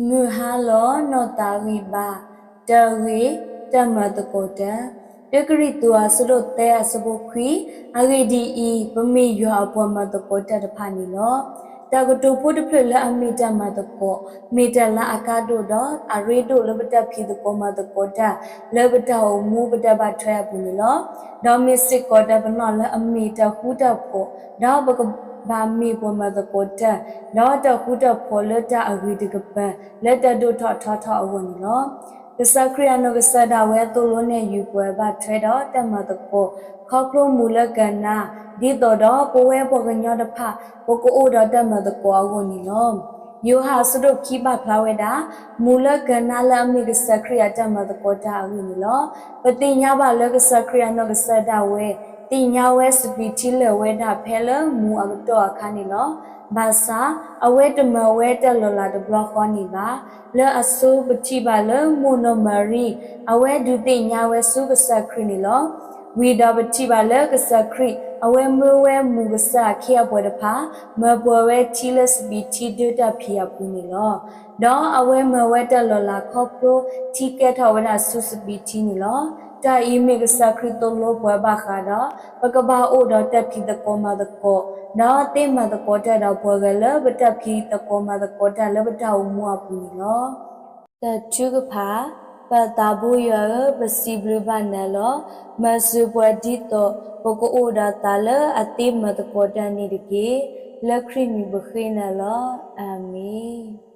မုၢ်ဟါလီၤနီၢ်သးဂံၢ်ဘါ, တၢ်ဂ့ၢ်, တၢ်မၤသကိးတၢ်, တၢကရံၣ်သူး အဆၢဒိၣ်သၢ အဆၢဖိခွံ, အဂ့ၢ်ဒ်အံၤ, ပမ့ၢ်ယွၤအပှၤမၤသကိးတၢ်တဖၣ်န့ၣ်လီၤ. တၢ်ကတိၤဖိတဖျၢၣ်လၢအမ့ၢ်တၢ်မၤသကိး, မ့ၢ်တၢ်လၢအကါဒိၣ်ဒီးအရ့ဒိၣ်လၢပတၢ်ဖံးသကိးမၤသကိးတၢ်, လၢပတၢ်အိၣ်မူပတၢ်ဘၣ်ထွဲအပူၤန့ၣ်လီၤ. ဒီးမ့ၢ်စ့ၢ်ကီးတၢ်ပနီၣ်လၢအမ့ၢ်တၢ်ဃူတၢ်ဖိး, ဒီးပကဘၣ်မ့ၢ်ပှၤမၤသကိးတၢ်, ဒီးတၢ်ဃူတၢ်ဖိးလၢတၢ်အဂ့ၤတကပၤ လၢတၢ်ဒိၣ်ထီၣ်ထီထီၣ်အဂီၢ်န့ၣ်လီၤ. ကစၢ်ခရံာ်အနီၢ်ကစၢ်ဒၣ်ဝဲသိၣ်လိနဲၣ်ယုာ်ပှၤဘၣ်ထွဲဒီးတၢ်မၤသကိး ခီဖျိမူၤလၢကနါ, ဒ်သိးဒီးပဝဲပှၤကညီတဖၣ် ပကအိၣ်ဒီးတၢ်မၤသကိးအဂီၢ်န့ၣ်လီၤ. ယိၤဟၣ်အဆၢဒိၣ်ခံပာ်ဖျါဝဲဒၣ် မူၤလၢကနါလၢအမ့ၢ်ကစၢ်ခရံာ်အတၢ်မၤသကိးတၢ်အဂ့ၢ်န့ၣ်လီၤ. ပသ့ၣ်ညါဘၣ်လၢကစၢ်ခရံာ်အနီၢ်ကစၢ်ဒၣ်ဝဲ သ့ၣ်ညါဝဲစပံးထံလၢာ်ဝဲဒၣ်ဖဲလၢမူၤအကတီၢ်အခါန့ၣ်လီၤ. ဘၣ်ဆၣ် အဝဲတမၤဝဲတၢ်လီၤလးတဘျီဃီန့ၣ်ဘၣ်. လၢအဆိပထံၣ်ဘၣ်လၢမိၢ်နီၢ်မၤရံ အဝဲဒုးသ့ၣ်ညါဝဲဆူကစၢ်ခရံာ်န့ၣ်လီၤ. ဝံၤဒီးပထံၣ်ဘၣ်လၢကစၢ်ခရံာ် အဝဲမၢဝဲမူၤကစၢ်အခ့အပှၤတဖၣ် မၤပှဲၤဝဲထံလၢစပံးထံဒၢတၢ်ဖံးအပူၤန့ၣ်လီၤ. ဒီးအဝဲမၤဝဲတၢ်လီၤလးခီဖျိထံကဲထီၣ်ဝဲဒၣ်ဆူစပံးထံန့ၣ်လီၤ. တၢ်အံၤမ့ၢ်ကစၢ်ခရံာ်သိၣ်လိပှၤဘၣ်ဃးဒီး ပကဘၣ်အိၣ်ဒီးတၢ်ဖံးသကိးမၤသကိး, ဒီးသ့မၤသကိးတၢ်ဒီးပှၤဂၤလၢပတၢ်ဖံးသကိးမၤသကိးတၢ်လၢပတၢ်အိၣ်မူအပူၤန့ၣ်လီၤ. တၢ်ထုကဖၣ်, ပၢ်သးဘိယွၤဧၢ, ပစံးဘျုးဘၣ်နၤလီၤ. မၤစၢၤပှၤဒ်သိး ပကအိၣ်ဒီးသးလၢအသ့မၤသကိးတၢ်န့ၣ်တက့ၢ်. လၢခရံာ်မံၤပဃ့နၤလီၤ. အၤမ့ၣ်.